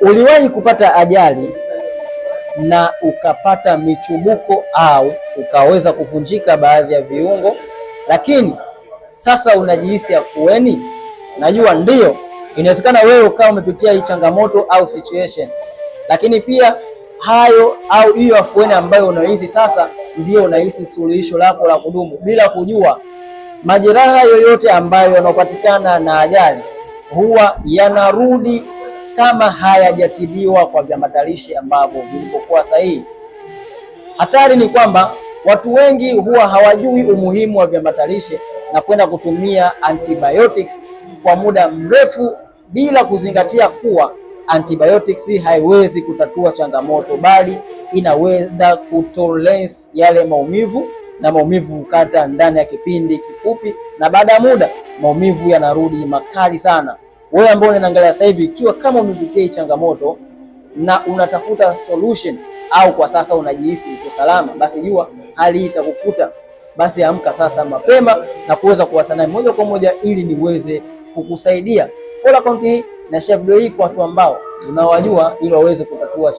Uliwahi kupata ajali na ukapata michubuko au ukaweza kuvunjika baadhi ya viungo, lakini sasa unajihisi afueni? Najua ndio, inawezekana wewe ukawa umepitia hii changamoto au situation, lakini pia hayo au hiyo afueni ambayo unahisi sasa ndio unahisi suluhisho lako la kudumu, bila kujua majeraha yoyote ambayo yanapatikana na ajali huwa yanarudi kama hayajatibiwa kwa viambatanishi ambavyo vilivyokuwa sahihi. Hatari ni kwamba watu wengi huwa hawajui umuhimu wa viambatanishi na kwenda kutumia antibiotics kwa muda mrefu bila kuzingatia kuwa antibiotics haiwezi kutatua changamoto, bali inaweza kutolerance yale maumivu na maumivu hukata ndani ya kipindi kifupi, na baada ya muda maumivu yanarudi makali sana. Wewe ambao unaangalia sasa hivi, ikiwa kama umepitia hii changamoto na unatafuta solution au kwa sasa unajihisi uko salama, basi jua hali hii itakukuta. Basi amka sasa mapema na kuweza kuwasiliana moja kwa moja ili niweze kukusaidia. Follow account hii na share video hii kwa watu ambao unawajua ili waweze kutatua